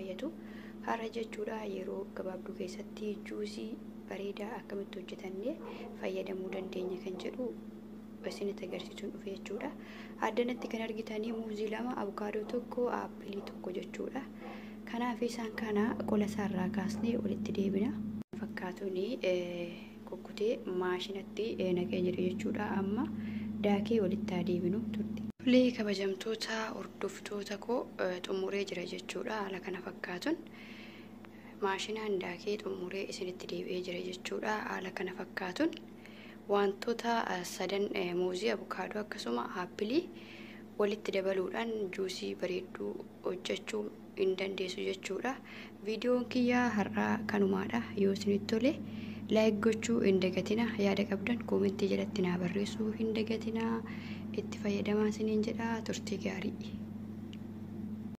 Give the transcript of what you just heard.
baay'atu. Har'a jechuudha yeroo gabaabduu keessatti juusii bareedaa akkamitti hojjetannee fayyadamuu dandeenya kan jedhu isinitti agarsiisuun dhufe jechuudha. Addanatti kan argitanii muuzii 2, abukaadoo 1, aappilii 1 jechuudha. Kanaaf isaan kana qola isaarraa kaasnee walitti deebina. Fakkaatuun kukkutee maashinatti naqee jira jechuudha. Amma daakee walitti haa deebinu turte. Tolee kabajamtoota hordoftoota koo xumuree jira jechuudha. Haala kana fakkaatuun maashinaan daakee xumuree isinitti deebi'ee jira jechuudha. Haala kana fakkaatuun wantoota sadan muuzii, abukaadoo akkasuma aappilii walitti dabaluudhaan juusii bareedduu hojjechuu hin dandeessu jechuudha. Viidiyoon kiyyaa har'aa kanumaadha. Yoo isinitti tole like gochuu hin dagatina. Yaada qabdan koomentii jalatti naa barreessuu hin dagatina. Itti fayyadamaa isiniin jedha. Turtii gaarii.